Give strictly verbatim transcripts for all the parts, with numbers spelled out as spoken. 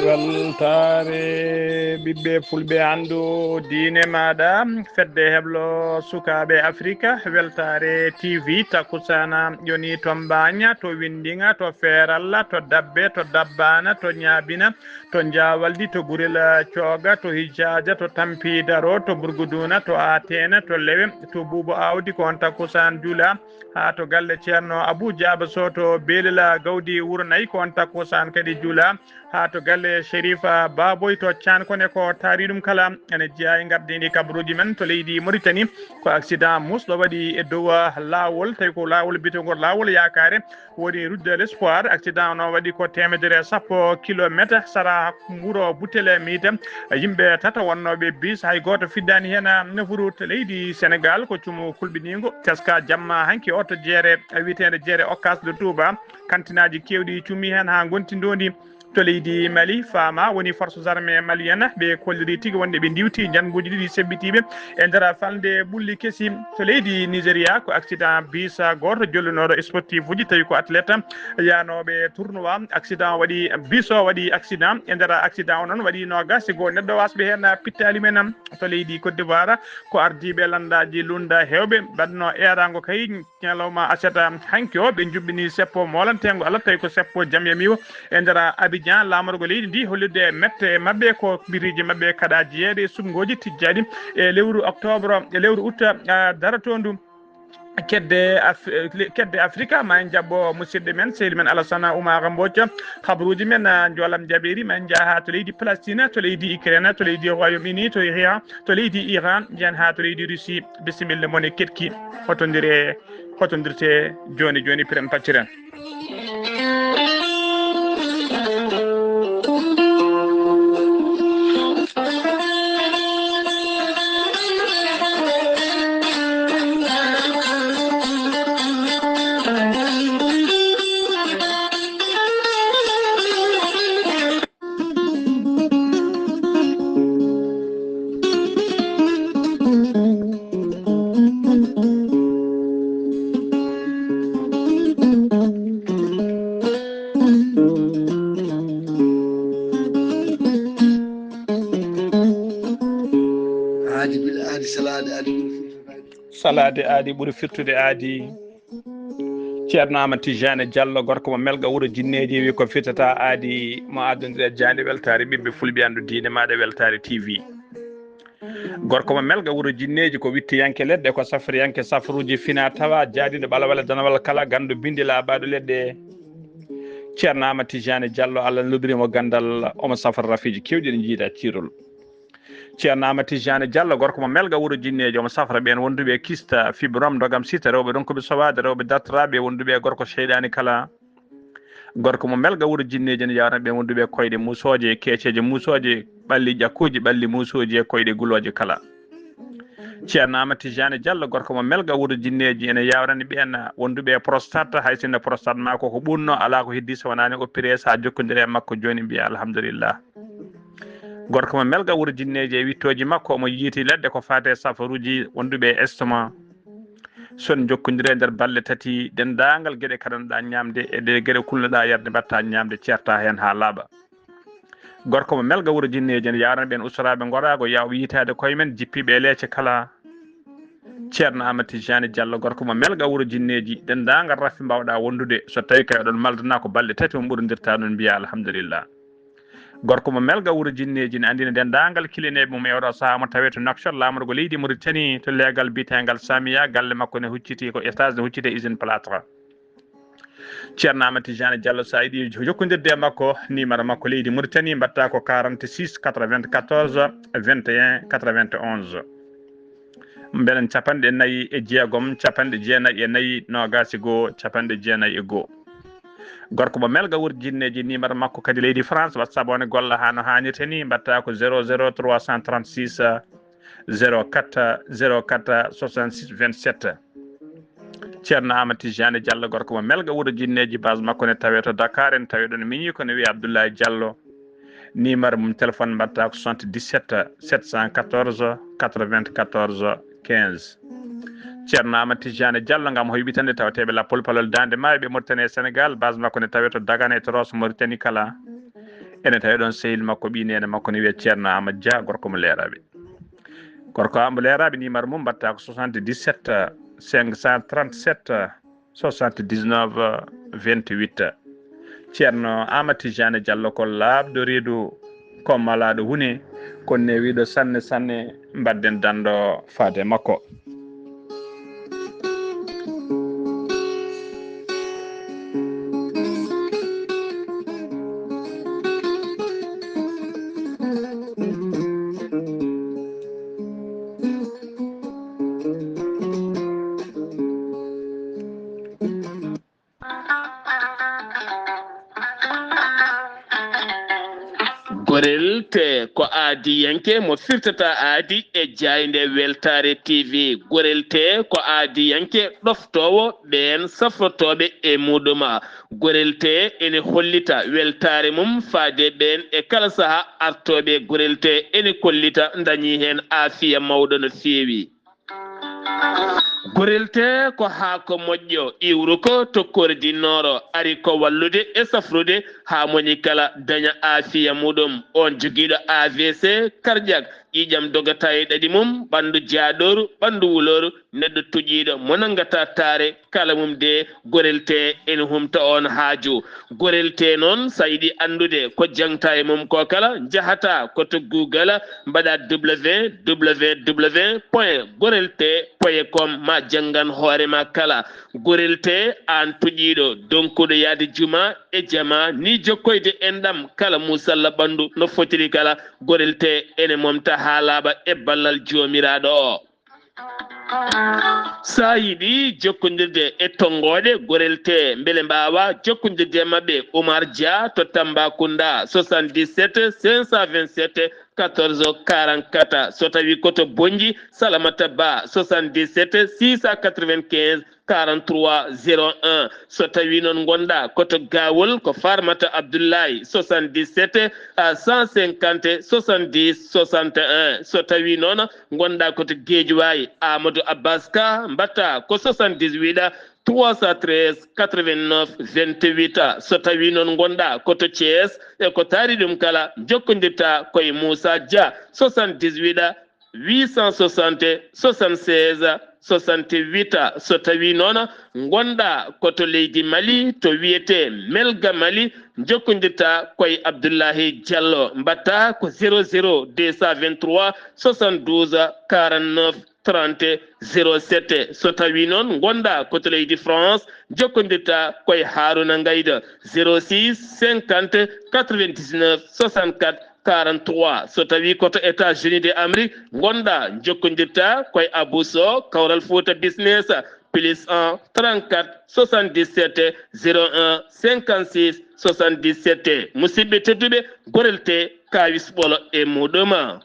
Weltaare ɓiɓɓe fulɓe, anndu diine maaɗa, fedde heblo sukaaɓe Afrika, Weltaare T V, takkusaana yoni to Mbaaña, to Winndinga, to Feeralla, to Dabbe, to Dabbaana, to Ñaabina, to Njaawaldi, to Gurel Cooga, to Hijaaja, to Tampi Daro, to Burguduuna, to Ateena, to Lewe, to Buubo Aawdi, ko on takkusaan juula. Haa to galle Ceerno Abuu Jaaba Soh to Beelel Gawdi Wuro Nayi, ko on takkusaan kadi juula. Haa to galle Sherifa Baaboy to Caan Kone, ko taari ɗum kala ene jeyaa e ngardiindi kabaruuji men to leydi Moritani. Ko accident musɗo waɗi e dow laawol, tawi ko laawol biyetengol laawol Yaakaare, woni Route de l'Espoir. Accident o noon waɗi ko teemedere e sappo kilometer sara wuro Butele Miita. Yimɓe tato wonnooɓe bis, hay gooto fiddaani heen nafuru to leydi Senegaal. Ko cumu kulɓiniingo, teska jamma hanki o to jeere wiyeteende Jeere Okas de Touba. Kantinaaji keewɗi cumi heen haa ngonti ndoondi. To leydi Mali, faama woni forces armées maliennes, ɓe kolliri tigi wonde ɓe ndiwti njannguuji ɗiɗi seɓɓitiiɓe e nder falnde ɓulli kesi. To leydi Nigeria, ko accident bis gooto jollunooɗo sportif uji, tawi ko athlète yaanooɓe tournoi. Accident waɗi, bis o waɗi accident. E nder accident o noon waɗi noogaas e goo neɗɗo wasɓe heen pittaali men. To leydi Côte d'Ivoire, ko ardiiɓe lanndaaji lunda heewɓe mbaɗno eeraango kay ñalawma aset hanki o, ɓe njuɓɓini seppo moolanteengo Allah, tawi ko seppo jam yami o e nder Abidjan, laamorgo leydi ndi, hollirde mette maɓɓe ko mbiriiji maɓɓe kaɗa jeyeede e suɓngooji tijjaaɗi e lewru octobre, e lewru août, ah, darotoondu. Kedde Af-, le-, kedde Afrika, ma en jaɓɓo musidɗo men, sehil men Alassane Oumar Mbodj. Habaruuji men, ah, Njoolam Jabeeri, ma en njaha to leydi Palestine, to leydi Ukraine, to leydi Royaume Uni, to Iran, to leydi Iran, njahen haa to leydi Russie. Bisimilla mon e keɗki. Hotondire, hotondirte jooni jooni, piren pacciren. Aadi bil aadi, salaade aadi ɓuri firtude aadi. Salaade aadi ɓuri firtude aadi. Ceerno Amadou Tidiane Diallo, gorko mo Melga wuro Jinneeji, wi ko firtata aadi mo addondire jaande weltaare ɓiɓɓe fulɓe, anndu diine maaɗa, Weltaare T V. Gorko mo Melga wuro Jinneeji, ko wittiyanke leɗɗe, ko safriyanke safruuji fina tawa, jaadiiɗo ɓalawale danawal kala, ganndo bindi laaɓaaɗo leɗɗe. Ceerno Amadou Tidiane Diallo, Allah lubrimo ganndal, omo safra rafiiji keewɗi ɗi njiida ciirol. Ceerno Amadou Tidiane Diallo, gorko mo Melga wuro Jinneeji, omo safra ɓeen wonduɓe e kista, fibrome, ndogam sita, rewɓe ronkuɓe sowaade, rewɓe dartoraaɓe, wonduɓe e gorko seyɗaani kala. Gorko mo Melga wuro Jinneeji ene yawna ɓeen wonduɓe e koyɗe muusooje, keeceeje muusooje, ɓalli ƴakkuuji, ɓalli muusooji e koyɗe gulooje kala. Ceerno Amadou Tidiane Diallo, gorko mo Melga wuro Jinneeji, ene yaawrani ɓeen wonduɓe e prostate, hay sinno prostate makko ko ɓuuɗnoo, alaa ko heddii so wonaani opéré, so a jokkondire e makko jooni, mbiya alhamdulillah. Gorko mo Melga wuro Jinneeji, e wittooji makko, omo yiiti leɗɗe ko faati e safaruuji wonduɓe e estomac. So en njokkondire nder balɗe tati, denndaangal geɗe kaɗanɗaa ñaamde e ɗe geɗe kulnoɗaa yarde, mbaɗta ñaamde, ceerta heen haa laaɓa. Gorko mo Melga wuro Jinneeji, ene yaawrana ɓeen ustoraaɓe ngoraago, yaawɓe yiitaade koye men, jippiiɓe e leece kala. Ceerno Amadou Tidiane Diallo, gorko mo Melga wuro Jinneeji, denndaangal raffi mbaawɗaa wondude, so tawii kay oɗon maldana, ko balɗe tati on ɓurondirta ɗum, mbiya alhamdulillah. Gorko mo Melga wuro Jinneeji ne anndina denndaangal kilineeɓe mum e oɗo sahaa mo tawee to Nouakchott, laamorgo leydi Mauritanie, to leegal biyeteengal Samia, galle makko ne hucciti, ko étage ne hucciti e usine plâtre. Ceerno Amadou Tidiane Diallo, so a yiɗi jokkondirde e makko, numéro makko leydi Mauritanie, mbaɗta ko quarante-six quatre-vingt-quatorze vingt et un quatre-vingt-onze. Mbeɗen capanɗe nayi e jeegom, capanɗe jeenayi e nayi, noogaas e goo, capanɗe jeenayi e goo. Gorko mo Melga wuro Jinneeji, numéro makko kadi leydi France, WhatsApp o ne golla haa no haanirta ni, mbaɗta ko zéro zéro trois cent trente-six, zéro quatre, zéro quatre, soixante-six, vingt-sept. Ceerno Amadou Tidiane Diallo, gorko mo Melga wuro Jinneeji, base makko ne tawee to Dakar, en tawii ɗoon miñi ko ne wiyee Abdoulaye Diallo. Numéro mum téléphone mbaɗta ko soixante-dix-sept sept cent quatorze quatre-vingt-quatorze quinze. Ceerno Amadou Tidiane Diallo, ngam hoyɓitande tawateeɓe lappol palol Daande Maayo, ɓe Mauritanie e Sénégal, base makko ne tawee to Dagana e to Rosso Mauritanie kala. Ene tawee ɗon sehil makko, ɓii neene makko ne wiyee Ceerno Amadou Dia, gorko mo Leeraaɓe. Gorko am mo Leeraaɓe, numéro mum mbaɗta ko soixante-dix-sept cinq cent trente-sept soixante-dix-neuf vingt-huit. Ceerno Amadou Tidiane Diallo ko laaɓɗo reedu, ko malaaɗo huune, ko newiiɗo sanne sanne, mbaɗden danndo faade makko. Gorel te ko aadiyanke mo firtata aadi e jaaynde Weltaare T V. Gorel te ko aadiyanke ɗoftoowo ɓeen safrotooɓe e muɗuma. Gorel te ene hollita weltaare mum faade ɓeen e kala saha artooɓe. Gorel te ene kollita ndañi heen aafiya mawɗo no feewi. Gorel te ko haako moƴƴo, iwruko to kordi nooro, ari ko wallude e safrude haa moni kala daña aafiya muɗum. On jogiiɗo A V C, karƴak, ƴiiƴam dogata e ɗaɗi mum, ɓanndu jaaɗooru, ɓanndu wulooru, neɗɗo tuƴiiɗo mo nanngata taare, kala mum de Gorel te ene humta on haaju. Gorel te noon, so a yiɗi anndude ko jaŋta e mum ko kala, njahata ko to Google, mbaɗa W W W point gorel te point com, ma janngan hoore ma kala. Gorel te, aan tuƴiiɗo, donkuɗo yahde juma e jama, ni jokkoyde enɗam kala musalla ɓanndu no fotiri kala. Gorel te ene momta haa laaɓa e ballal Joomiraaɗo o. So a yiɗi jokkondirde e tonngooɗe Gorel te, mbele mbaawa jokkondirde e maɓɓe, Oumar Dia to Tambacounda, soixante-dix-sept cinq cent vingt-sept quatorze quarante-quatre. So tawi ko to Bonnji, Salamata Ba, soixante-dix-sept six cent quatre-vingt-quinze quarante-trois zéro un. So tawi noon ngonɗa ko to Gawol, ko Farmata Abdoulaye, soixante-dix-sept cent cinquante soixante-dix soixante et un. So tawi noon ngonɗa ko to Guédiawaye, Amadou Abbas Ka, mbaɗta ko soixante-dix-huit trois cent treize quatre-vingt-neuf vingt-huit. So tawi noon ngonɗa ko to Thiès, e ko taari ɗum kala, jokkondirta ko e Moussa Dia, soixante-dix-huit huit cent soixante soixante-seize soixante-huit. So tawi noon ngonɗa ko to leydi Mali, to wiyetee Melga Mali, jokkondirta ko e Abdoulahi Diallo, mbaɗta ko zéro zéro deux cent vingt-trois soixante-douze quarante-neuf trente zéro sept. So tawi noon ngonɗa ko to leydi France, jokkondirta ko e Haruna Ngayda, zéro six cinquante quatre-vingt-dix-neuf soixante-quatre quarante-trois. So tawi ko to États-Unis de Amérique ngonɗa, jokkondirta ko e Abou Sow, Kawral Fouta Business, plus un trente-quatre soixante-dix-sept zéro un cinquante-six soixante-dix-sept. Musidɓe tedduɓe, Gorel te, kaawis ɓolo e muɗum.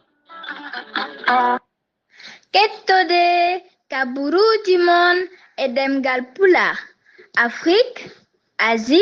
Kettode kaburuuji mon e ɗemngal Pulaar, Afrik, Asie,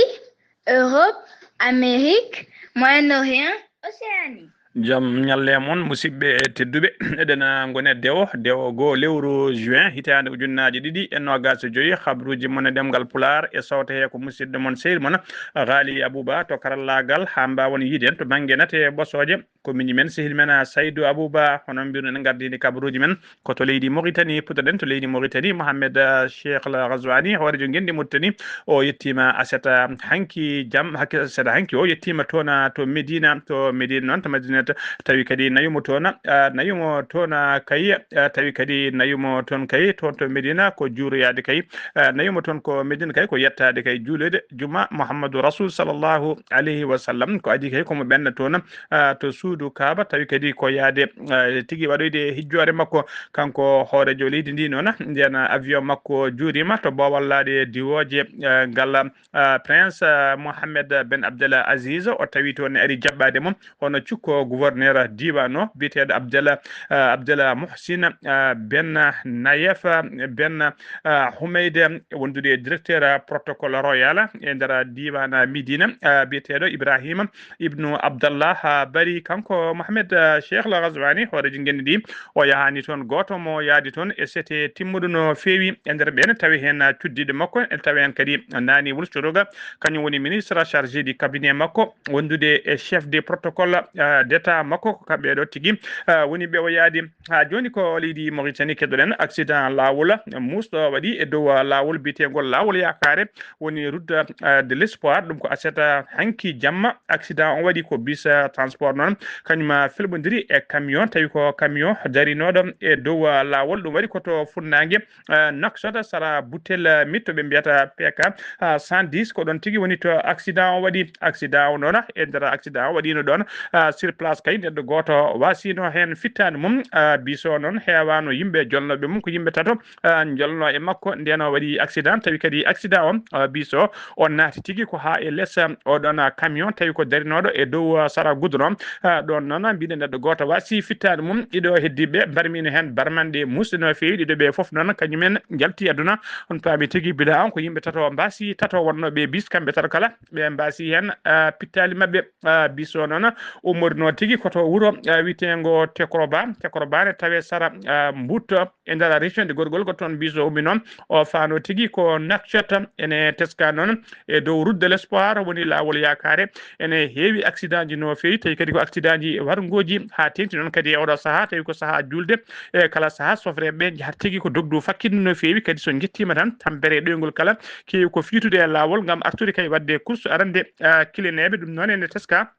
Europe, Amérique, Moyen-Orient, Océanie. Jam ñalle e mon, musidɓe tedduɓe. Eɗen, ah, ngoni e dewo, dewo goo lewru juin, hitaande ujunnaaje ɗiɗi e noogaas e joy. Habruuji mon e ɗemngal Pulaar e sawto hee ko musidɗo mon, sehil mon, Ghali Abouba to karallaagal, haa mbaawon yiiden to bannge nate e ɓosooje. Ko miñi men, sehil men, ah, Saydou Abouba, hono mbirno en, ngardini kabaruuji men ko to leydi Mauritanie, puɗɗoɗen to leydi Mauritanie. Mohamed, ah, Cheikh Al Ghazouani, hooreejo ngenndi Mauritanie, o yettiima aset, ah, hanki jam, hakke aset hanki o yettiima toon, ah, to Medina, to Medina noon, to Madinat, tawi kadi nayumo toon, ah, nayumo toon, ah, kay, ah, tawi kadi nayumo toon kay, toon to Medina ko juuroyaade kay, ah, nayumo toon ko Medina kay ko yettaade kay juuloyde juma Muhammadu Rasul sallallahu alayhi wa sallam, ko adii kay komo ɓenna toon, ah, to suudu Kaaba, tawi kadi ko yahde, ah, tigi waɗoyde hijjoore makko, kanko hooreejo leydi ndi noon. Ndeen avion makko juuriima to boowal laaɗe diwooje, ah, ngal, ah, Prince, ah, Mohammed ben Abdel Aziz, o tawi toon ne ari jaɓɓaade mo hono cukko gouverneur diiwaan o, biyeteeɗo Abdallah, ah, Abdallah Mohsin, ah, Ben Nayef, ah, Ben, ah, Humayde, wondude e directeur, ah, protocole royal e nder diiwaan, ah, Médine, ah, biyeteeɗo Ibrahima Ibnu Abdallah, ah, Bari. Kanko Mohamed, ah, Cheikh Al Ghazwani, hooreejo ngenndi ndi, o yahaani toon. Gooto mo yahdi toon e sete timmuɗo no feewi e nder ɓeen, tawi heen, ah, cuddiiɗo makko, en tawi heen kadi Nani Wul Suruga, kañum woni ministre chargé du cabinet makko, wondude e chef de protocole, ah, d'État makko, ko kamɓe ɗo tigi, ah, woni ɓe o yahdi. Haa jooni ko leydi Mauritanie keɗoɗen accident laawol muusɗo waɗi e dow, ah, laawol biyeteengol laawol Yaakaare, woni route, ah, de l'Espoir. Ɗum ko aset, ah, hanki jamma. Accident on waɗi ko bus, ah, transport noon, kañum, ah, felɓondiri e camion, tawi ko camion darinooɗo e dow, ah, laawol. Ɗum waɗi ko to funnaange, ah, Nouakchott, sara Butel, ah, Mitto, ɓe mbiyata P K, ah, cent dix. Ko ɗon tigi woni to accident o waɗi. Accident o noon, e nder accident o waɗiino ɗon, ah, sur place kay, neɗɗo gooto waasiino heen fittaandu mum. Ah, bus o noon heewaano yimɓe jolnooɓe mum, ko yimɓe tato, ah, njolnoo e makko. Ndeen o waɗi accident, tawi kadi accident o, ah, bus o, o naati tigi ko haa e les, ah, o ɗon, ah, camion, tawi ko darinooɗo e dow, ah, sara goudron. Ah, ɗon noon mbiɗen neɗɗo gooto waasi fittaandu mum. Ɗiɗo heddiiɓe mbarmiino heen barmanɗe muusɗe no feewi. Ɗiɗo ɓe fof noon kañumen njalti aduna. On paami tigi bila on ko yimɓe tato mbaasi, tato wonnooɓe e bus, kamɓe tato kala ɓe mbaasi heen, ah, pittaali maɓɓe. Ah, bus o noon ummorinoo tigi ko to wuro, ah, wiyeteengo Tekroba. Tekroba ne tawee sara, ah, Mbuut e nder région de Gorgol, ko toon bus o ummi noon. O faano tigi ko Nouakchott. Ene teska noon e dow route de l'Espoir, woni laawol Yaakaare. Ene heewi accident ji no feewi, tawi kadi ko accident ji warngooji, haa teeŋti noon kadi e oɗo sahaa, tawi ko sahaa juulde. E kala sahaa sofreeɓe njahata tigi ko dogdu fakkitndu no feewi, kadi so njettiima tan tampere e ɗoyngol kala keewi ko fiitude e laawol ngam artude kay waɗde course arande, ah, kilineeɓe. Ɗum noon ene teska,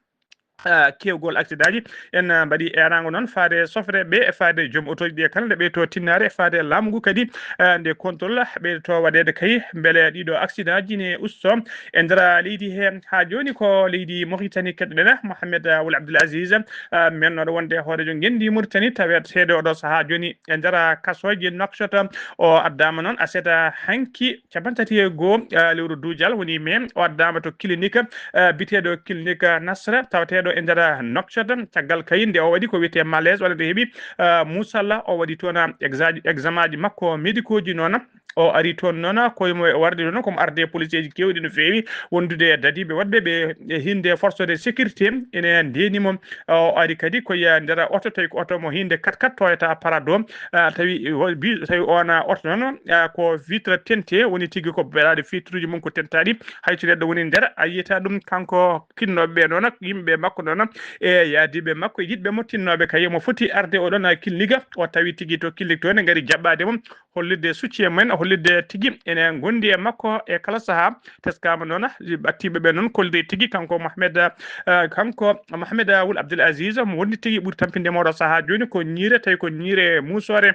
ah, keewgol accident ji. En, ah, mbaɗi eeraango noon faade sofreeɓe e faade joom otooji ɗi e kala nde ɓeyto tinnaare e faade laamu ngu kadi, ah, nde contrôle ɓeyto waɗeede kay mbele ɗiɗo accident ji ne usto e nder leydi he. Haa jooni ko leydi Mauritanie keɗoɗen, Mohamed, ah, Wul Abdul Aziz, ah, mennooɗo wonde hooreejo ngenndi Mauritanie, taweteeɗo oɗo sahaa jooni e nder kasooji Nouakchott. O addaama noon aset hanki cappanɗe tati e goo, ah, lewru duujal woni mai, o addaama to clinique, ah, biteeɗo clinique Nasra, tawateeɗo e nder Nouakchott. Caggal kay nde o waɗi ko wiyetee malaise, walla nde heɓi, ah, musalla, o waɗi toon, ah, exa-, examen ji makko médicaux ji noon. O ari toon noon, koye mo o wardi noon, komo arde police ji keewɗi no feewi, wondude e dadiiɓe woɗɓe ɓe e hinde force de sécurité ene ndeeni mo. O ari kadi ko e nder oto, tawi ko oto mo hinde quatre quatre Toyota Prado, ah, tawi o bi-, tawi on, ah, oto noon, ah, ko vitre teintée woni tigi, ko beɗaaɗo fitruuji mum ko tentaaɗi, hay so neɗɗo woni nder a yiyata ɗum. Kanko kinnooɓe ɓe noon, yimɓe makko noon e yaadiiɓe makko e yiɗɓe mo tinnooɓe kay, mo foti arde oɗon, ah, clinique. O tawi tigi to clinique to ne ngari jaɓɓaade mo, hollirde soutien mum en, hollirde tigi ene ngondi e makko e kala sahaa. Teskaama noon, ɓattiiɓe ɓe noon kolliri tigi kanko Mohamed, ah, kanko Mohamed Wul Abdul Aziz, mo wondi tigi ɓuri tampinde mo oɗo sahaa jooni ko ñiire, tawi ko ñiire muusoore.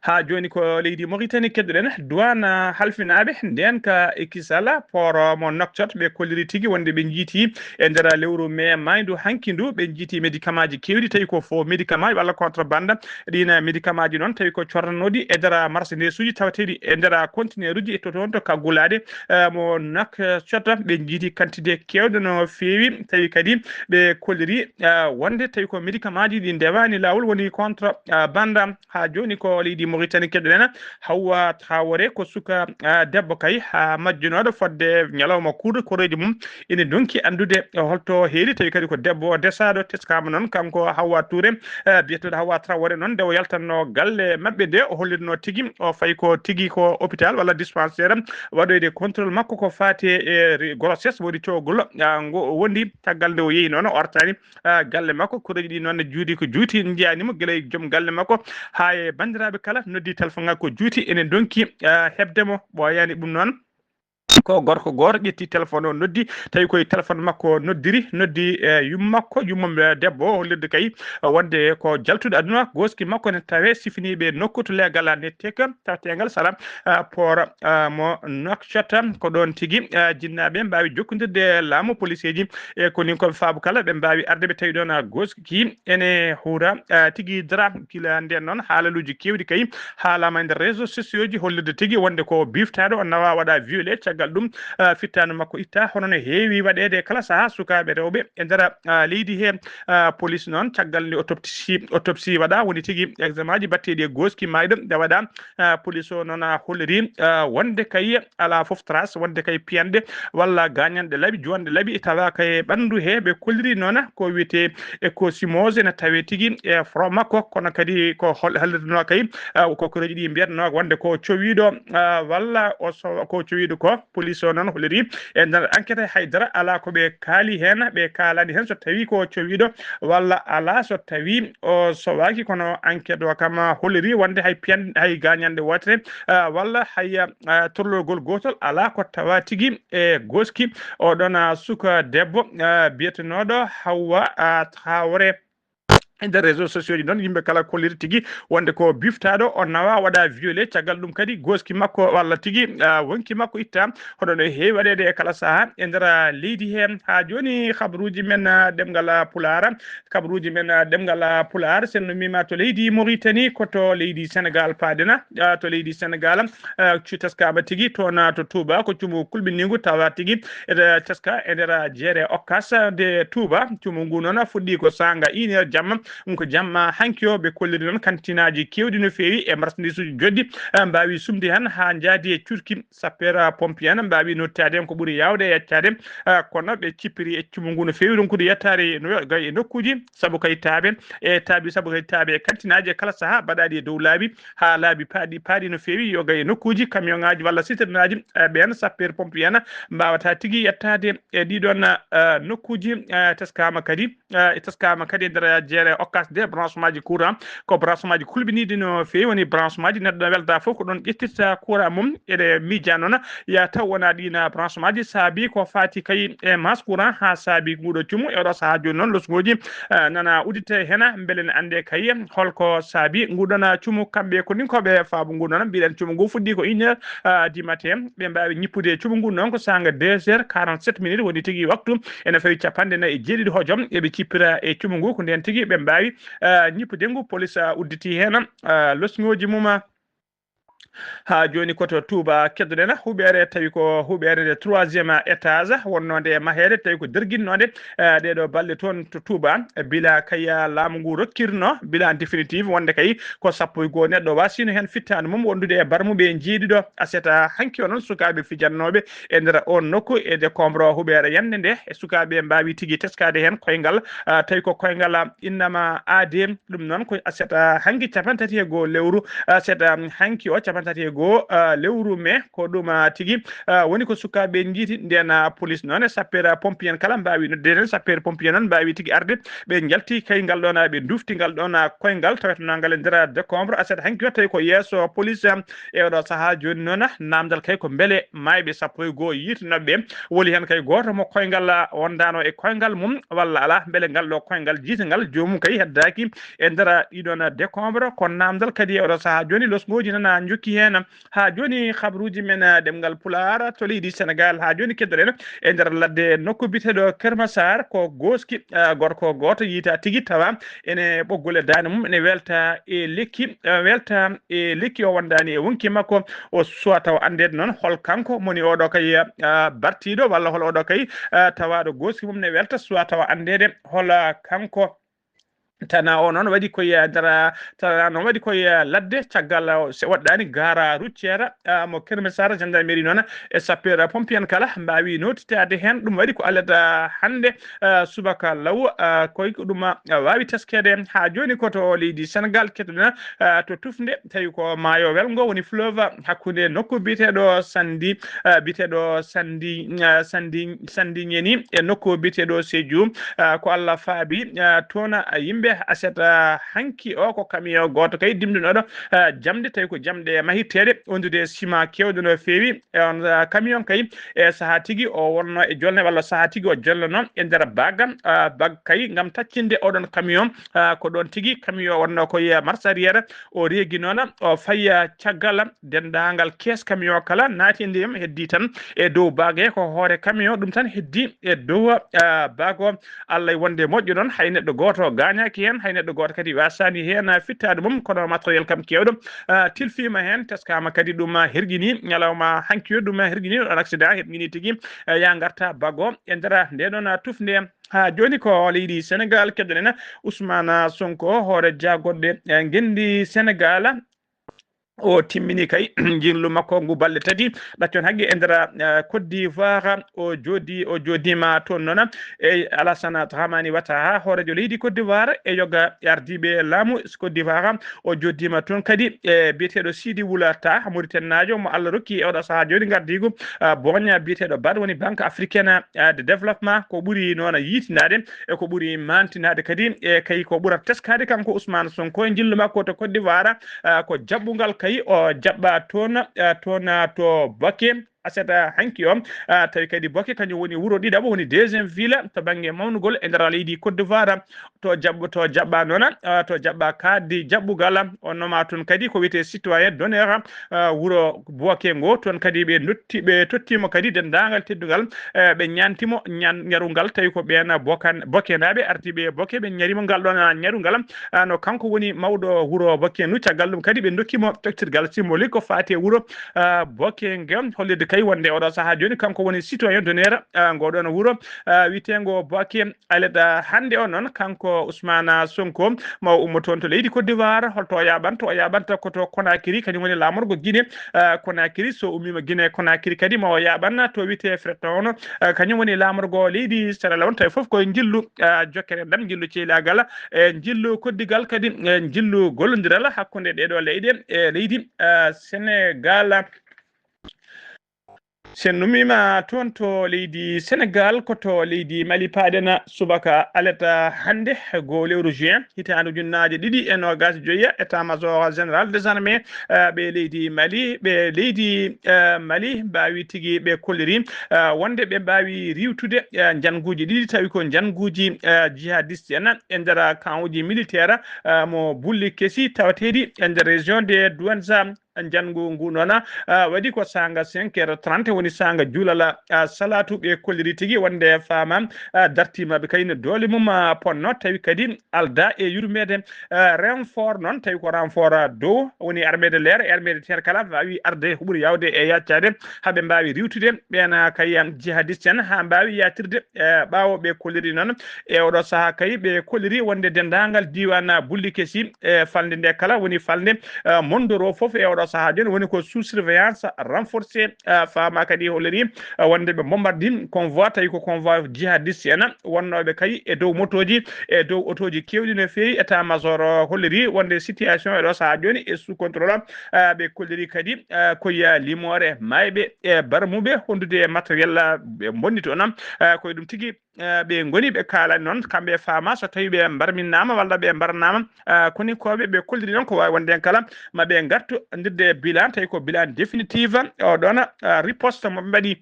Haa jooni ko leydi Mauritanie keɗoɗen, douane, ah, halfinaaɓe ndeen ka e Kisala, port mo Nouakchott, ɓe kolliri tigi wonde ɓe njiiti e nder lewru mai mayndu hanki ndu, ɓe njiiti médicament ji keewɗi, tawi ko faux médicament walla contrebande. Ɗiin médicament ji noon tawi ko corranooɗi e nder marchandise uji tawateeɗi e nder conteneur uji, e to toon to kaggulaade, eh, mo Nouakchott. Ɓe njiiti quantité keewɗo no feewi, tawi kadi ɓe kolliri, eh, wonde tawi ko médicament ji ɗi ndewaani laawol, woni contrebande. Haa jooni ko leydi Mauritanie keɗoɗen. Hawwa Traoré ko suka, ah, debbo kay, haa majjunooɗo fodde ñalawma kuuɗo, koreeji mum ina ndonki anndude holto heedi, tawi kadi ko debbo desaaɗo. Teskaama noon kanko Hawwa Touré, eh, biyeteeɗo Hawwa Traoré noon, nde o yaltatnoo galle maɓɓe nde, o hollirnoo tigi o fayi ko tigi ko hôpital walla dispensaire waɗoyde contrôle makko ko faati e re-, grossesse, woni cowgol, ah, ngo o wondi. Caggal nde o yehi noon, o artaani, ah, galle makko. Koreeji ɗi noon ne juuti ko juuti, njiyaani mo gila e joom galle makko haa e banndiraaɓe kala noddi téléphone ngal ko juuti, ene ndonki, ah, heɓde mo, ɓooyaani ɗum noon. Ko gorko gooto ƴetti téléphone o, noddi, tawi koye téléphone makko noddiri, noddi, eh, yumma makko, yumma, eh, debbo o, hollirde kay, eh, wonde ko jaltuɗo aduna, gooski makko ne tawee sifiniiɓe nokku to leegal a nette ka, tawateegal sara, eh, port, eh, mo Nouakchott. Ko ɗoon tigi, eh, jinnaaɓe mbaawi jokkondirde e laamu, policeeji e ko nin ko ɓe faabu kala, ɓe mbaawi arde, ɓe tawi ɗoon, ah, gooski ene huura, ah, tigi dara. Gila ndeen noon, haalaluuji keewɗi kay haalaama e nder réseaux sociaux ji, hollirde tigi wonde ko biiftaaɗo, o nawa, waɗa violé. Caggal ɗum, ah, fittaandu makko itta. Hono no heewi waɗeede kala sahaa sukaaɓe rewɓe e nder, ah, leydi he, ah, police noon, caggal nde autopsie, autopsie waɗa, woni tigi examen ji batteeɗi e gooski maayɗo nde waɗa, ah, police o noon, ah, holliri, ah, wonde kay alaa fof trace, wonde kay piyanɗe walla gaañanɗe laaɓi, juwanɗe laaɓi tawa kay ɓanndu he. Ɓe kolliri noon ko wiyetee échymose ene tawee tigi e front makko, kono kadi ko hol-, hollirnoo kay, ah, ko koreeji ɗi mbiyatnoo wonde ko cowiiɗo, ah, walla o so-, ko cowiiɗo ko. Police o noon holliri e nder enquête haydara alaa ko ɓe kaali heen, ɓe kaalani heen so tawii ko cowiiɗo walla alaa so tawii o sowaaki, kono enquête o kam holliri wonde hay piyan-, hay gaañanɗe wootere, ah, walla hay, ah, torlorgol gootol alaa ko tawa tigi e gooski. Oɗon, ah, suka debbo, ah, biyetenooɗo Hawwa, ah, Traoré. E nder réseaux sociaux ji noon, yimɓe kala kolliri tigi wonde ko biftaaɗo, o nawa, waɗa violé. Caggal ɗum kadi gooski makko walla tigi, ah, wonki makko itta. Hono no heewi waɗeede e kala sahaa e nder, ah, leydi he. Haa jooni, kabaruuji men, ah, ɗemngal, ah, Pulaar, kabaruuji men, ah, ɗemngal, ah, Pulaar, so en mbiima to leydi Mauritanie, ko to leydi Sénégal paaɗen, ah, to leydi Sénégal, ah, cu-, teskaama tigi toon, ah, to Touba, ko cumu kulɓiniingu tawa tigi ene teska e nder jeere Okas nde Touba. Cumu ngu noon fuɗɗi ko saanga une heure jamma. Ɗum ko jamma hanki o ɓe kolliri noon kantinaaji keewɗi no feewi e marchandise uji joɗɗi, ah, mbaawi sumde heen haa njaadi e cuurki. Sapeur pompier en mbaawi nottaade heen ko ɓuri yaawde e yaccaade, ah, kono ɓe cippiri e cumu ngu no feewi ronkude yettaade no gay e nokkuuji sabu kay taaɓe e taaɓi, sabu kay taaɓe e kantinaaji e kala sahaa baɗaaɗi e dow laabi haa laabi paaɗi, paaɗi no feewi yo gay e nokkuuji camion ŋaaji walla citerne ŋaaji, ah, ɓeen sapeur pompier en mbaawata tigi yettaade e ɗiɗoon, ah, nokkuuji, ah, teskaama kadi, ah, e teskaama kadi e nder jeere Okas nde branchement ji courant, ko branchement ji kulɓiniiɗi no feewi, woni branchement ji neɗɗo welta fof ko ɗoon ƴettirta courant mum. Eɗe miija noon ya taw wona ɗiin branchement ji saabi ko faati kay e masse courant haa saabi nguɗo cumu. E oɗo sahaa jooni noon losngooji, ah, nana uddite heen mbele ne annde kay holko saabi nguɗon cumu. Kamɓe ko nin ko ɓe faabu ngu noon mbiɗen cumu ngu fuɗɗi ko une heure, ah, du matin. Ɓe mbaawi ñippude cumu ngu noon ko saanga deux heures quarante-sept minutes woni tigi waktu. Ene fawi capanɗe nayi e jeeɗiɗi hojom eɓe cippira e cumu ngu, ko ndeen tigi ɓe mbaawi, ah, ñippude ngu. Police, ah, udditi heen, ah, losngooji mum, ah. Haa jooni ko to Touba keddoɗen huɓeere, tawi ko huɓeere nde troisième étage wonnoo nde maheede, tawi ko derginnoonde, eh, ɗeeɗo balɗe toon to Touba, bila kay laamu ngu rokkirno bilan définitif wonde kay ko sappo e goo neɗɗo wasino heen fittaandu mum wondude e barmuɓe jeeɗiɗo. Aset hanki o noon sukaaɓe fijannooɓe e nder oon nokku e décombre huɓeere yannde nde, e sukaaɓe mbaawi tigi teskaade heen koyngal, ah, tawi ko koyngal, ah, innama aade. Ɗum noon ko aset, ah, hanki capanɗe tati e goo lewru, ah, aset, ah, hanki o capanɗe tati e goo, ah, lewru mai. Ko ɗum, ah, tigi, ah, woni ko sukaaɓe njiiti. Ndeen, ah, police noon e sapeur, ah, pompier en kala mbaawi nodde heen sapeur pompier noon mbaawi tigi arde. Ɓe njalti kay ngal ɗoon, ah, ɓe ndufti ngal ɗoon, ah, koyngal tawetenaangal e nder, ah, décombre. Aset hanki o tawi ko yeeso police, ah, e oɗo sahaa jooni noon, ah, naamndal kay ko mbele maayɓe sappo e goo yiitanooɓe ɓe woni heen kay gooto mo koyngal, ah, wondaano e koyngal mum walla alaa, mbele ngal ɗo koyngal jiitangal joomum kay heddaaki e nder, ah, ɗiɗoon, ah, décombre. Ko naamndal kadi e oɗo sahaa jooni losngooji nana njokki heen. Haa jooni, habaruuji men, eh, ɗemngal Pulaar to leydi Senegaal. Haa jooni, keddoɗen e nder ladde nokku biyeteeɗo Kër Massar, ko gooski, eh, gorko gooto yiytaa tigi tawa ene ɓoggol e daande mum, ene welta e lekki, eh, welta e lekki o wondaani e wonki makko. O suwaa tawa anndeede noon hol kanko moni oɗo kay, eh, bartiiɗo walla hol oɗo kay, eh, tawaaɗo gooski mum ne welta, suwaa tawa anndeede hol, eh, kanko. Tana o noon waɗi koye nder, tana noon waɗi koye ladde caggal, eh, se waɗɗaani gare routière, ah, mo Kër Massar, gendarmerie noon e sapeur pompier en kala mbaawi nootitaade heen. Ɗum waɗi ko alet, ah, hannde, ah, subaka law, ah, koye ko ɗum, ah, waawi teskeede. Haa jooni ko to leydi Senegaal, kettoɗen, ah, to tufnde, tawi ko maayo welngo woni fleuve hakkunde nokku biyeteeɗo Sandi, ah, biyeteeɗo Sandi, ah, Sandi, Sandi Ñeni e nokku biyeteeɗo Sédhiou. Ah, ko Allah faabi, ah, toon, ah, yimɓe aset, ah, hanki o ko camion gooto kay dimɗinooɗo, ah, jamɗe, tawi ko jamɗe mahirteeɗe, wondude e ciment keewɗo no feewi. E on, ah, camion kay, e sahaa tigi o wonno e jolne, walla sahaa tigi o jollono e nder bag, ah, bag kay ngam taccinde oɗon camion, ah, ko ɗon tigi camion wonno ko e marche arrière, o reegi noon, o faya caggal denndaangal kees camion kala naati e ndiyam, heddi tan e dow bag he ko hoore camion, ɗum tan heddi e dow, ah, bag o. Allah e wonde moƴƴo noon, hay neɗɗo gooto gaañaaki. jokki heen, hay neɗɗo gooto kadi wasaani heen fittaade mum, kono matériel kam keewɗo, ah, tilfiima heen, teskaama kadi ɗum, ah, herƴini ñalawma hanki o, ɗum, ah, herƴini, ɗoon accident herƴini tigi, eh, yaa ngarta bago e nder nde ɗoon, ah, tufnde. Haa jooni ko leydi Senegaal, keɗoɗen Ousmane Sonko, hoore jaagoɗɗe, eh, ngenndi Senegaal, o timmini kay njillu makko ngu balɗe tati, ɗaccon haqqe e nder, eh, Côte d'Ivoire. O jooɗi, o jooɗiima toon noon e Alassane Dramane Ouattara, hooreejo leydi Côte d'Ivoire, e yoga ardiiɓe laamu Côte d'Ivoire. O jooɗiima toon kadi e biyeteeɗo Sidi Wula Tah, Mauritannaajo mo Allah rokki e oɗo sahaa jooni ngardiigu, eh, booña biyeteeɗo bad, woni Banque Africaine, eh, de Développement. Ko ɓuri noon yiitinaade e ko ɓuri maantinaade kadi, e kay ko ɓurata teskaade kanko Ousmane Sonko e njillu makko to Côte d'Ivoire, ah, ko jaɓɓungal kay o jaɓɓa toon, ah, toon, ah, to Boaké, aset, ah, hanki o. Ah, tawi kadi Boaké kañum woni wuro ɗiɗaɓo, woni deuxième ville to bannge mawnugol e nder leydi Côte d'Ivoire. To jaɓɓo, to jaɓɓa noon, ah, to jaɓɓa kaaddi jaɓɓugal, o noma toon kadi ko wiyetee citoyen d'honneur, ah, wuro Boaké ngo. Toon kadi ɓe dotti, ɓe tottiima kadi denndaangal teddungal, eh, ɓe ñaanti mo ñaan-, ñarungal, tawi ko ɓeen Bokan-, Boakénaaɓe ardiiɓe Boaké, ɓe ñari mo ngal ɗoon, ah, ñarungal, ah, no kanko woni mawɗo wuro Boaké ndu. Caggal ɗum kadi ɓe ndokki mo coktirgal symbolique ko faati e wuro, ah, Boaké nge, hollirde kay wonde oɗo sahaa jooni kanko woni citoyen d'honneur, ah, ngo ɗoon wuro, ah, wiyeteengo Boaké. Alet, ah, hannde o noon, kanko Ousmane Sonko, ma o ummo toon to leydi Côte d'Ivoire. Holto o yaaɓanta? O yaaɓanta ko to Conakry, kañum woni laamorgo Guinée, ah, Conakry. So ummiima Guinée Conakry kadi, ma o yaaɓan to wiyetee Freetown, ah, kañum woni laamorgo leydi Sierra Leone. Tawi fof koye njillu, ah, jokkere enɗam, njillu ceylaagal, e njillu koddigal kadi, e njillu gollondiral hakkunde ɗee ɗoo leyɗe, e leydi, ah, Senegaal. So en ummiima toon to leydi Senegaal, ko to leydi Mali paaɗen subaka alet hannde, ko lewru juin, hitaande ujunnaaje ɗiɗi e noogaas e joy, état-major général des armées, eh, ɓe leydi Mali, ɓe leydi, eh, Mali mbaawi tigi, ɓe kolliri, eh, wonde ɓe mbaawi riiwtude, eh, njannguuji ɗiɗi, tawi ko njannguuji, eh, jihadiste en e nder camp uji militaire, eh, mo Bulli Kesi, tawateeɗi e nder région de Douentza. Njanngu ngu noon, ah, waɗi ko saanga cinq heures trente, woni saanga juulal, ah, salaatu. Ɓe kolliri tigi wonde faama, ah, dartiima ɓe kay no doole mum, ah, ponno, tawi kadi aldaa e yurmeede, ah, renfort noon, tawi ko renfort, ah, dow, woni armée de l'air e armée de terre kala waawi arde ko ɓuri yaawde e yaacaade, haa ɓe mbaawi riiwtude ɓeen, ah, kay, ah, jihadiste en, haa mbaawi yaatirde, eh, ɓaawo ɓe kolliri noon. E oɗo sahaa kay ɓe kolliri wonde denndaangal diiwaan, ah, Bulli Kesi, e falnde nde kala woni falnde, eh, mondoro fof e oɗo sahaa jooni woni ko sous surveillance renforcée, eh, faama kadi holliri, eh, wonde ɓe mbombardii convoi, tawi ko convoi jihadiste en wonnooɓe kay e dow motooji, e dow otooji keewɗi no feewi. État-major holliri wonde situation e ɗo sahaa jooni e sous contrôle, eh, ɓe kolliri kadi, eh, ko ya limoore maayɓe e barmuɓe hondude e matériel, eh, ɓe mbonni toon, eh, koye ɗum tigi eh, ɓe ngoni ɓe kaalani noon, kamɓe e faama so tawi ɓe mbarminaama walla ɓe mbarnaama, eh, koni koɓe ɓe kolliri noon ko waawi wonde heen kala, ma ɓe ngartu ndirde e bilan, tawi ko bilan définitive, o ɗoon, eh, riposte mo ɓe mbaɗi.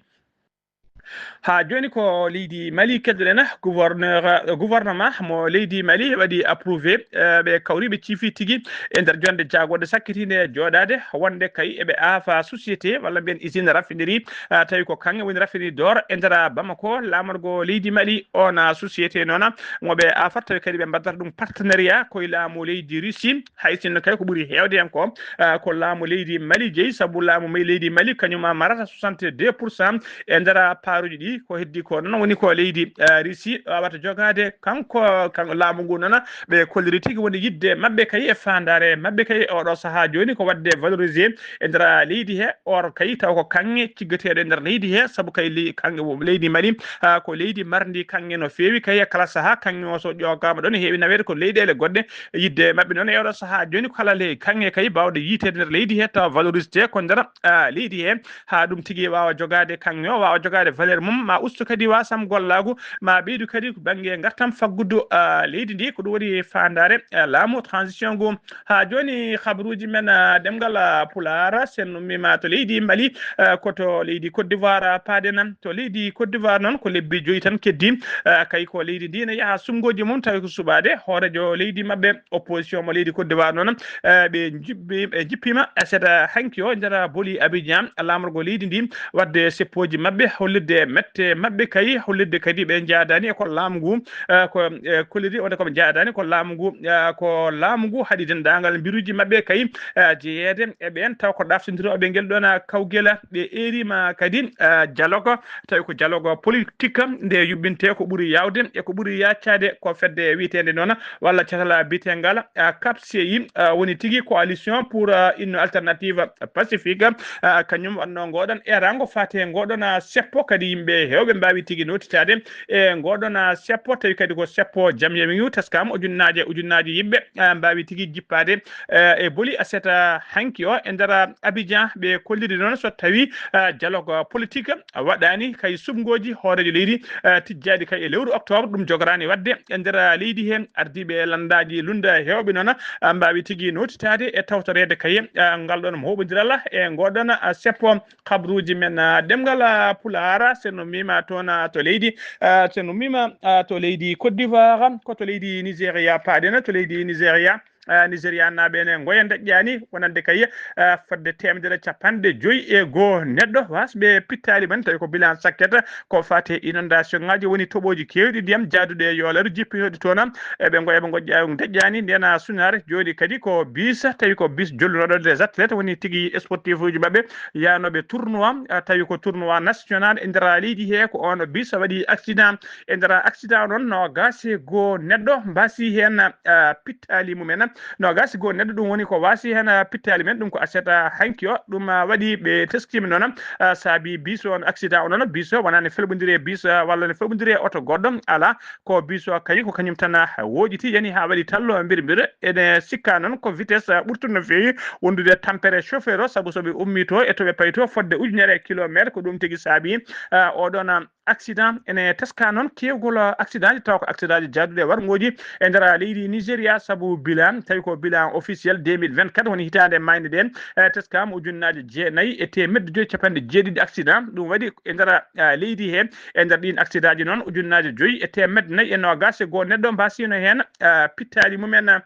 Haa jooni ko leydi Mali keddoɗen, gouverneur, eh, gouvernement mo leydi Mali waɗi approuvé, eh, ɓe kawri ɓe ciifi tigi e nder jonde jaagoɗe sakkitiinde e jooɗaade wonde kay eɓe aafa société walla mbiyen usine raffinerie, ah, tawi ko kaŋŋe woni raffinerie d'or e nder Bamako, laamorgo leydi Mali. On, ah, société noon, mo ɓe aafata tawi kadi ɓe mbaddata ɗum partenariat koye laamu leydi Russie, hay sinno kay ko ɓuri heewde heen ko, ah, ko laamu leydi Mali jeyi, sabu laamu ma-, leydi Mali kañum marata soixante-deux pour cent e nder paaruuji ɗi. Ko heddi ko noon woni ko leydi, ah, Russie wawata jogaade kanko, kan-, laamu ngu noon, ɓe kolliri tigi woni yiɗde maɓɓe kay e faandaare maɓɓe kay e oɗo sahaa jooni ko waɗde valorisé e nder leydi he, or kay taw ko kaŋŋe ciggeteeɗo e nder leydi he, sabu kay ley-, kaŋŋe wo-, leydi Mali, ah, ko leydi marndi kaŋŋe no feewi kay, kala sahaa kaŋŋe o so ƴoogaama ɗoon heewi naweede ko leyɗeele goɗɗe. Yiɗde maɓɓe noon e oɗo sahaa jooni ko kala le-, kaŋŋe kay baawɗo yiiteede nder leydi he tawa valorisé ko nder, ah, leydi he, haa ɗum tigi waawa jogaade kaŋŋe o, waawa jogaade valeur mum, ma ustu kadi wasam gollaagu, ma ɓeydu kadi ko bannge ngartam faggudu, ah, leydi ndi. Ko ɗum woni faandaare, ah, laamu transition ngu. Haa jooni, habaruuji men, ah, ɗemngal, ah, Pulaar, sen ummiima to leydi Mali, ah, ko to leydi Côte d'Ivoire, ah, paaɗen. To leydi Côte d'Ivoire noon, ko lebbi joyi tan keddi, ah, kay ko leydi ndi ne yaha suɓngooji mum, tawi ko suɓaade hooreejo leydi maɓɓe, opposition mo leydi Côte d'Ivoire noon, ah, ɓe njippi-, ɓe njippiima aset hanki o nder boli Abidjan, laamorgo leydi ndi, waɗde seppooji maɓɓe, hollirde met-, te maɓɓe kay hollirde kadi ɓe njaadaani e ko laamu ngu, eh, ko, eh, kolliri wonde ko ɓe njaadaani ko laamu ngu, eh, ko laamu ngu haɗi denndaangal mbiruuji maɓɓe kay, eh, jeyeede e ɓeen taw ko ɗaftindirooɓe ngel ɗoon, eh, kawgel. Ɓe eeriima kadi, eh, dialogue, tawi ko dialogue politique nde yuɓɓintee ko ɓuri yaawde e ko ɓuri yaaccaade ko fedde wiyeteende noon walla catal biyeteengal, eh, CAPCI, eh, woni tigi Coalition pour, eh, une Alternative Pacifique, eh, kañum wannoo ngoɗon eeraango faate ngoɗon, eh, seppo kadi yimɓe heewɓe mbaawi tigi nootitaade e ngoɗon, eh, seppo, tawi kadi ko seppo janvier ngu, teskama ujunnaaje ujunnaaje yimɓe, eh, mbaawi tigi jippaade, eh, e boli aset, eh, hanki o e nder, eh, Abidjan. Ɓe kolliri noon so tawi, eh, dialogue politique waɗaani kay suɓngooji hooreejo leydi, eh, tijjaaɗi kay e lewru octobre, ɗum jogoraani waɗde e nder, eh, leydi heen. Ardiiɓe lanndaaji lunnda heewɓe noon, eh, mbaawi tigi nootitaade e tawtoreede kay, eh, ngal ɗoon mooɓondiral e ngoɗon, eh, seppo. Habruuji men, eh, ɗemngal, eh, Pulaar, so en ummiima toon, eh, to leydi, eh, so en ummiima, eh, to leydi Côte d'Ivoire, ko to leydi Nigéria paaɗen, to leydi Nigéria, eh, Nigérianaaɓe ne ngoya ndeƴƴaani wonande kay, eh, fodde teemedere capanɗe joyi e goo neɗɗo waasɓe pittaali mum en, tawi ko bilan sakket ko faati e inondation ŋaaji, woni toɓooji keewɗi ndiyam jaaduɗe e yoolaaru jippitooɗi toon. Eɓe ngoya ɓe ngoƴƴa ndeƴƴaani ndena sunaare. Jooni kadi ko bis, tawi ko bis jollunooɗo des athlètes, woni tigi sportif uji maɓɓe yahnooɓe tournoi, eh, tawi ko tournoi national e nder leydi he. Ko on bis waɗi accident. E nder accident o noon, noogaas e goo neɗɗo mbaasi heen, eh, pittaali mum en. Noogaas e goo neɗɗo, ɗum woni ko waasi heen, eh, pittaali mum en, ɗum ko aset, eh, hanki o. Ɗum, eh, waɗi ɓe teskiima noon, eh, saabi bis o, on accident o noon, bis o wonaa ne felɓondiri e bis, eh, walla ne felɓondiri e oto goɗɗo, alaa, ko bis o kay ko kañum tan, eh, wooƴiti, yani haa waɗi tallo mbir mbir. Ene sikkaa noon ko vitesse, eh, ɓurtuɗo no feewi wondude tampere chauffeur o, sabu so ɓe ummii to e to ɓe payi to fodde ujunere kilomeetre, ko ɗum tigi saabi, eh, oɗon, eh, accident. Ene teskaa noon keewgol, eh, accident ji, tawa ko accident ji jaaduɗi e warngooji e nder leydi Nigéria, sabu bilan, tawi ko bilan officiel deux mille vingt-quatre, woni hitaande maayde nde, eh, teskaama ujunnaaje jeenayi e teemedde joyi capanɗe jeeɗiɗi accident. Ɗum waɗi e nder, eh, leydi he, e nder ɗiin accident ji noon, ujunnaaje joyi e teemedde nayi e noogaas e goo neɗɗo mbaasiino heen, eh, pittaali mum en.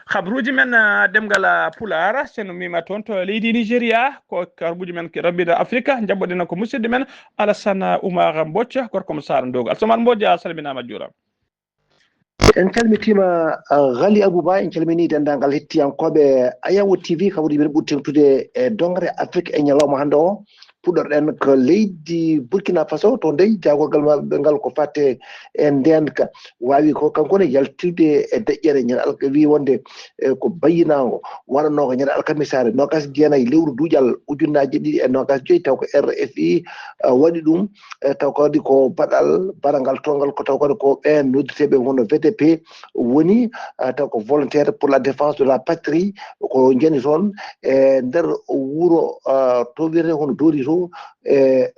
Habruuji men, ah, ɗemngal, ah, Pulaar, so en ummiima toon to leydi Nigéria, ko habruuji men ke Rabida Afrika, njaɓɓoɗen ko musidɗo men Alassane Oumar Mbodj, gorko mo Saara Ndoogo. Alassane Oumar Mbodj, a salminaama, a juuraama. En calmitiima, ah, Ghali Abouba, en calminii denndaangal hettiyankooɓe Ayawo T V, kabaruuji men ɓuri teeŋtude e doŋre Afrik e ñalawma hannde o. Puɗɗorɗen ko leydi Burkina Faso, to ndey jaagorgal maɓɓe ngal ko faate e ndeenka. Waawi ko kanko ne yaltirde e deƴƴere ñande alka-, wi wonde, e, ko bayyinaango waɗanooka ñande alkamisaare noogaas e jeenayi lewru duuƴal ujunnaaje ɗiɗi e noogaas e joyi, taw ko R F I, e, waɗi ɗum, e, taw kadi ko baɗal baɗangal toongal, ko taw kadi ko ɓeen noddeteeɓe hono V D P woni, e, taw ko Volontaire pour la Défense de la Patrie, ko njani toon e nder wuro, e, to wiyetee hono Dori to, e,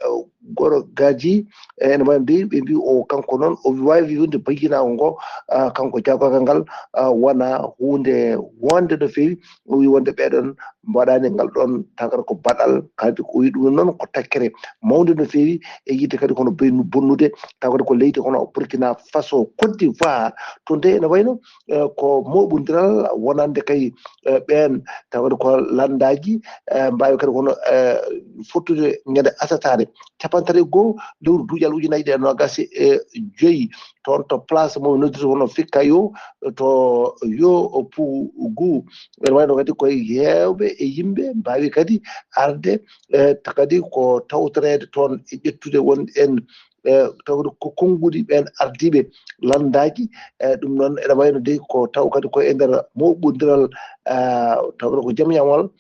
Goro Gaji, e, ene wayi no mbiyi, ɓe mbiyi o kanko noon, o waawi wonde bayyinaango ngo, ah, kanko jaagorgal ngal, ah, wona huunde wonde no feewi. O wi wonde ɓeɗon mbaɗani ngal ɗon tagar ko baɗal, kadi o wi ɗum noon ko takkere mawnde no feewi e yiide kadi kono beynu-, bonnude, tawa kadi ko leydi kono Burkina Faso, Côte d'Ivoire, to nde ene wayno, eh, ko moɓondiral wonande kay, eh, ɓeen, tawa kadi ko lanndaaji, eh, mbaawi kadi kono, eh, fottude ñande asataare. Cappanɗe tati e goo lewru duuƴal ujunaaji ɗiɗi e noogaas e joyi, toon to place mo noddirta hono Fikkayo, to yo Pugu. Ene wayno kadi koye heewɓe e yimɓe mbaawi kadi arde, e, ta kadi ko tawtoreede toon e ƴettude won en, e, tawde ko konnguɗi ɓeen ardiiɓe lanndaaji. E, ɗum noon ene wayno dey ko taw kadi ko e nder moɓondiral, e, tawde ko jam yamal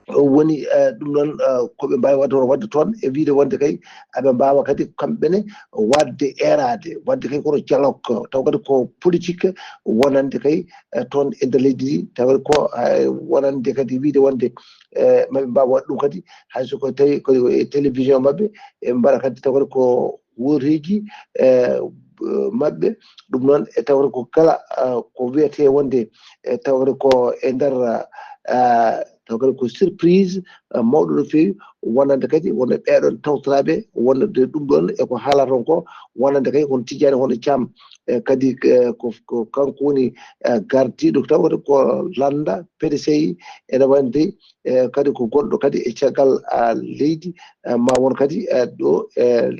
woni, eh, ɗum noon, eh, ko ɓe mbaawi waɗde, waɗde toon, e wiyde wonde kay aɓe mbaawa kadi kamɓe ne waɗde eeraade, waɗde kay kono dialogue, taw kadi ko politique wonande kay, eh, toon e nder leydi ndi, taw kadi ko, eh, wonande kadi wiyde wonde, eh, maɓe mbaawa waɗde ɗum kadi, hay so ko tawi ko e télévision maɓɓe, ɓe mbaɗa kadi taw kadi ko wooteeji, eh, maɓɓe. Ɗum noon, e tawde ko kala, ah, ko wiyetee wonde, e tawde ko e nder, ah, taw kadi ko surprise mawɗo no feewi, wonande kadi wonno ɓeɗon tawtoraɓe wonande ɗum ɗon e ko haalata on ko, wonande kadi kono tijjani hono cam e kadi ko kanko woni gardiɗo taw kadi ko landa pdci, ene wayno dey e kadi ko gonɗo kadi e caggal leydi, ma won kadi ɗo e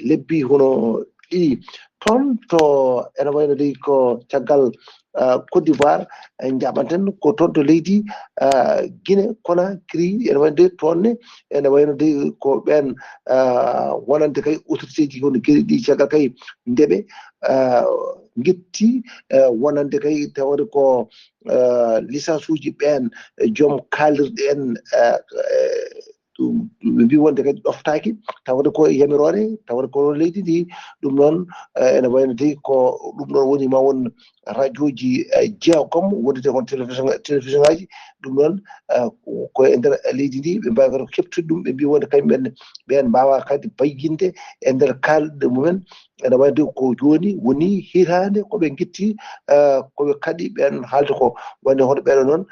lebbi hono ɗiɗi toon to ene wayno dey ko caggal Côte d'Ivoire, en jaɓanten ko toon to leydi Guinée Conakry, ene wayno dey toon ne ene wayno dey ko ɓeen wonande kay autorité ji hono geɗe ɗi caggal kay ndeɓe ngetti wonande kay tawde ko licence uji ɓeen joom kaalirɗe en ɗum ɓe mbi wonde kadi ɗoftaaki tawde ko yamiroore tawde ko leydi ndi. Ɗum noon ene wayno dey ko ɗum ɗon woni ma won radio ji jeegom wondude kon télévision télévision ngaji. Ɗum noon ko e nder leydi ndi ɓe mbawi kadi ko keɓtude ɗum ɓe mbi wonde kañum en ɓeen mbawa kadi bayyinde e nder kaalɗe mumen. Ene wayde ko jooni woni hitaande ko ɓe ngitti ko ɓe kaɗi ɓeen haalde ko wayde hono ɓeeɗo noon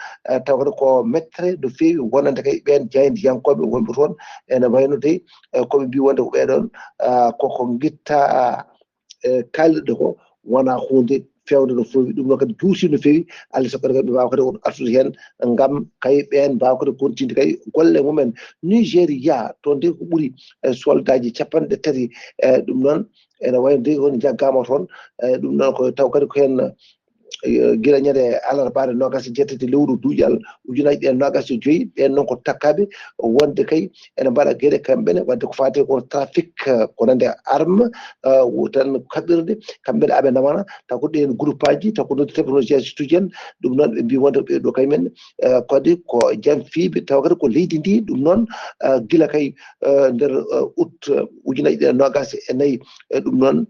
taw kadi ko mettre no feewi wonande kay ɓeen jaayndiyankooɓe wonɓe toon. Ene wayno dey ko ɓe mbi wonde ko ɓeeɗoon koko ngitta e kaalirɗe ko wona hunde fewde no feewi. Ɗum noon kadi juuti no feewi. Alaa sago kadi ɓe mbaawa kadi on artude heen ngam kay ɓeen mbaawa kadi kontinde kay golle mumen. Nigéria toon de ko ɓuri e soldaaji capanɗe tati e ɗum noon ene wayno de on jaggama toon. E ɗum noon ko taw kadi ko heen gila ñande alarbaare nogas e jeetati lewru duuƴal ujunaaji ɗiɗi nogas e joyi. Ɓeen noon ko takkaaɓe wonde kay ene mbaɗa geɗe kamɓe ne wadde ko faati ko trafic ko nande arme tan kaɓirde kamɓe ne aɓe namana taw ko ɗeen groupe aji taw ko noddi technologie situjen. Ɗum noon ɓe mbi wonde ɓe ɗo kay men kadi ko janfiiɓe taw kadi ko leydi ndi. Ɗum noon gila kay nder août ujunaaji ɗiɗi nogas e nayi e ɗum noon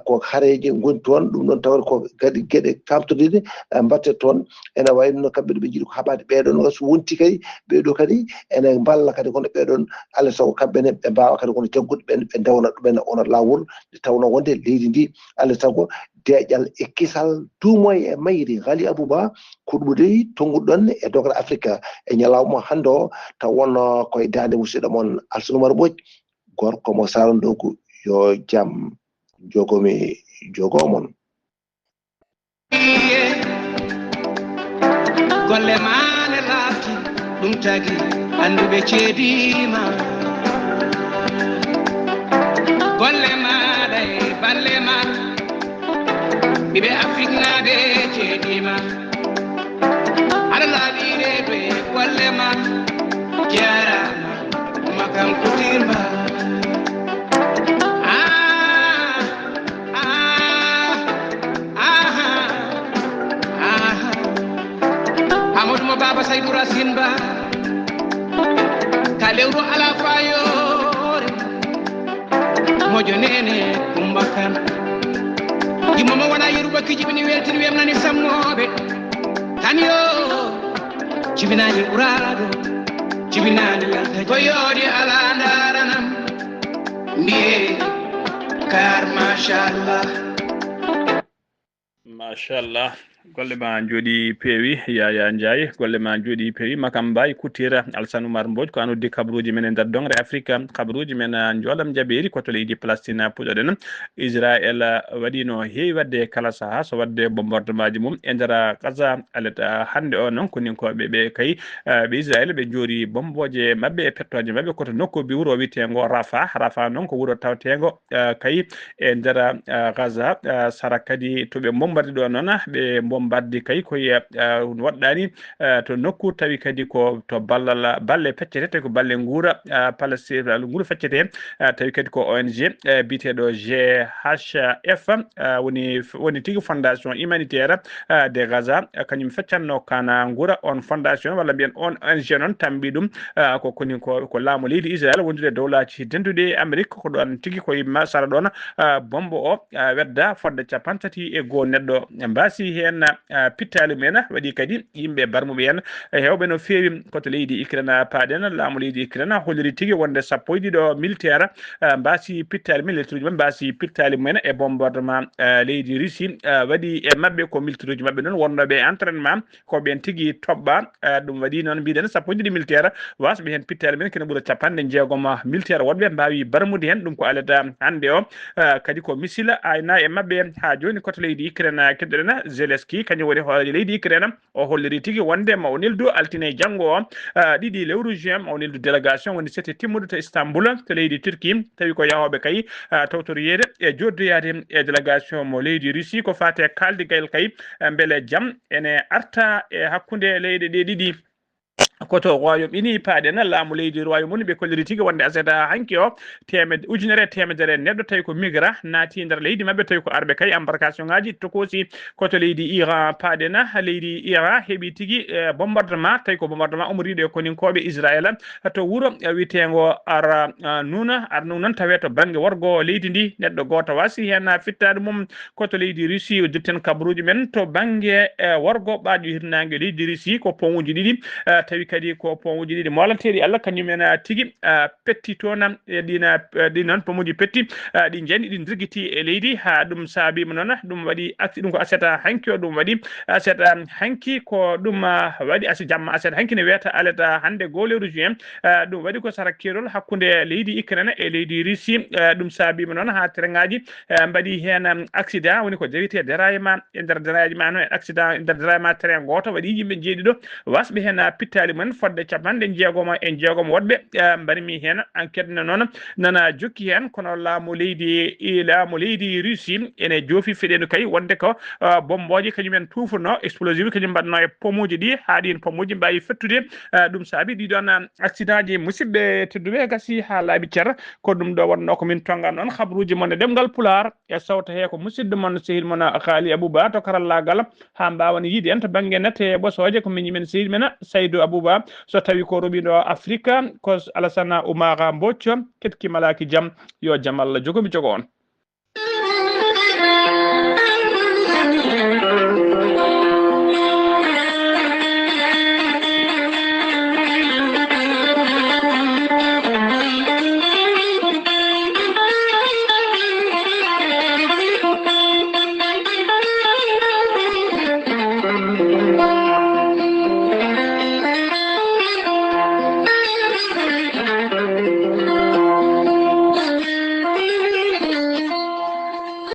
ko hareeje ngoni toon. Ɗum noon tawde ko kadi geɗe famtodiɗe mbatte toon. Ene wayno no kamɓe ɗo ɓe jiiɗi ko haɓaade ɓeeɗoon so wonti kadi ɓeeɗo kadi ene mballa kadi kono ɓeeɗoon alaa sago kamɓe ne ɓe mbaawa kadi kono jaggude ɓen ɓe ndewna ɗumen ona laawol nde tawno wonde leydi ndi alaa sago deeƴal e kisal duumoy e mayri gali abouba. Ko ɗum dey tonnguɗon e dogal afrique e ñalawma hannde o taw wonno koye daande musidɗo mon alsunu mara ɓoƴ gorko mo sara ndogu yo jam jogomi jogomon. Golle ma ne laaɓti ɗum tagi annduɓe ceediima. Golle maaɗa e balle ma ɓiɓe afriknaaɓe ceediima. Aɗa laaɓi reedu e golle ma. Jaaraama makam kutirma. Ah, ah, ah, ah. Amadou mo baba saydou racine ba ka lewru ala fayoore. Moƴo nene kumba kan. Gimmo mo wona yeru bakki jibini weltini wemnani sammoɓe. Tan yo jibinani ɓuraɗo jibinani welta ko yooɗi ala daranam. Mbiye kar machallah. Machallah. Golle ma jooɗi peewi. Yaya Ndiaye, golle ma jooɗi peewi. Makam Mbaye Kutira, Alsane Oumar Mbodj, ko an uddi kabaruuji men e nder dongre Afrique. Kabaruuji men, ah, njoolam jaɓeeri ko to leydi Palestine puɗoɗen. Israël, ah, waɗino heewi waɗde e kala saha so waɗde bombardement ji mum e nder, ah, Gaza. Alet, ah, hannde o noon koninkooɓe ɓe kay, ah, ɓe Israël ɓe njoori bombooje maɓɓe e pettooje maɓɓe ko to nokku bi wuro wiyeteengo Rafah. Rafah noon ko wuro tawteengo, ah, kay e nder, ah, Gaza, ah, sara kadi to ɓe bombardé ɗo noon, ah, ɓe bombardé kay koye, ah, woɗɗaani, ah, to nokku tawi kadi ko to ballal, balle peccete, tawi ko balle nguura, ah, Palestine, nguura feccete, ah, tawi kadi ko O N G, eh, biyeteeɗo G H F, ah, woni, woni tigi fondation humanitaire, ah, de Gaza, ah, kañum feccanno kana nguura on fondation walla mbiyen on O N G noon tambi ɗum, ah, ko koni ko, ko laamu leydi Israël wondude e dowlaaji denduɗi e Amérique ko ɗon tigi ko yimma sara ɗon, ah, bombo o, ah, wedda fodde capanɗe tati e goo neɗɗo. Mbaasi heen ah, pittaali mumen, waɗi kadi yimɓe barmuɓe heen, e heewɓe no feewi. Koto leydi Ukraine, ah, paaɗen, laamu leydi Ukraine holliri tigi wonde sappo e ɗiɗo militaire, ah, mbaasi pittaali mumen, lettuuji maɓɓe mbaasi pittaali mumen e bombardement, ah, leydi Russie, ah, waɗi e maɓɓe. Ko militaire uji maɓɓe noon wonnooɓe e entraînement, ko ɓeen tigi toɓɓa. Ah, ɗum waɗi noon mbiɗen sappo e ɗiɗi militaire, wasɓe heen pittaali mumen kene ɓura capanɗe jeegom militaire woɗɓe mbaawi barmude heen. Ɗum ko alata hannde o. Ah, kadi ko missile ayna e maɓɓe haa jooni koto leydi Ukraine, ah, keɗoɗen Zelensky, kañum woni hooreejo leydi Ukraine. O holliri tigi wonde mawnildu altine janngo o, ah, ɗiɗi lewru juin, mawnildu délégation woni sette timmudu to Istanbul, to leydi Turquie, tawi ko yahooɓe kay, ah, tawtoriyeede e joddoyaade e délégation mo leydi Russie. Ko faate kaaldigayel kay, ah, mbele jam ene arta e hakkunde leyɗe ɗe ɗiɗi. Koto Royaume Uni paaɗen, laamu leydi Royaume Uni, ɓe kolliri tigi wonde aset hanki o, temed-, ujunere e teemedere neɗɗo tawi ko migra naati nder leydi maɓɓe, tawi ko arɓe kay embarcation ngaji tokosi koto leydi Iran paaɗen. Leydi Iran heɓi tigi, eh, bombardement, tawi ko bombardement umoriiɗo e koninkooɓe Israel to wuro, eh, wiyeteengo Ar, ah, Nuna, Ar Nuna noon tawee to bannge worgo leydi ndi, neɗɗo gooto wasi heen fittaade mum. Koto leydi Russie, o dirten kabaruuji men to bannge, eh, worgo ɓaaɗo hirnaange leydi Russie, ko pont uji ɗiɗi, eh, tawi kadi ko pont uji ɗiɗi molanteeɗi Allah, kañum en, ah, tigi, ah, petti toon, e ɗin, ah, ɗin noon pont uji petti, ah, ɗi njani, ɗi ndirgiti e leydi, haa ɗum saabiima noon, ɗum waɗi acci-, ɗum ko aset hanki o, ɗum waɗi aset hanki ko ɗum, ah, waɗi aset jamma, aset hanki ne wiyata alata hannde goo lewru juin, ah, ɗum waɗi ko sara keerol hakkunde leydi Ukraine e leydi Russie, ah, ɗum saabiima noon haa terengaaji, eh, mbaɗi heen, um, accident, woni ko jawite dérèglement e nder dérèglement noon, accident e nder dérèglement train gooto waɗi yimɓe jeeɗiɗo wasɓe heen, ah, pittaali mumen fodde capanɗe jeegom e jeegom woɗɓe, ah, mbarmi heen. Enquête ne noon nana jokki heen, kono laamu leydi, i laamu leydi Russie ene joofi feɗeendu kay wonde ko, ah, bombooje kañum en tuufuno, explosif kañum mbaɗno e pont uji ɗi, haa ɗiin pont uji mbaawi fettude. Ah, ɗum saabi ɗiɗon, ah, accident ji, musidɓe tedduɓe, gasi haa laaɓi cer. Ko ɗum ɗo wonnoo ko min tonngano on habaruuji mon e ɗemngal Pulaar. E sawto he ko musidɗo mon, sehil mon Xaali Abuba to karallaagal, haa mbaawen yiide en to bannge nate e ɓosooje. Ko miñi men, sehil men Saydu Abuba, so tawi ko roɓiiɗo Afrika ko Alasana Umara Mbocco, ketki malaaki jam, yo jam Allah jogo mi jogo on.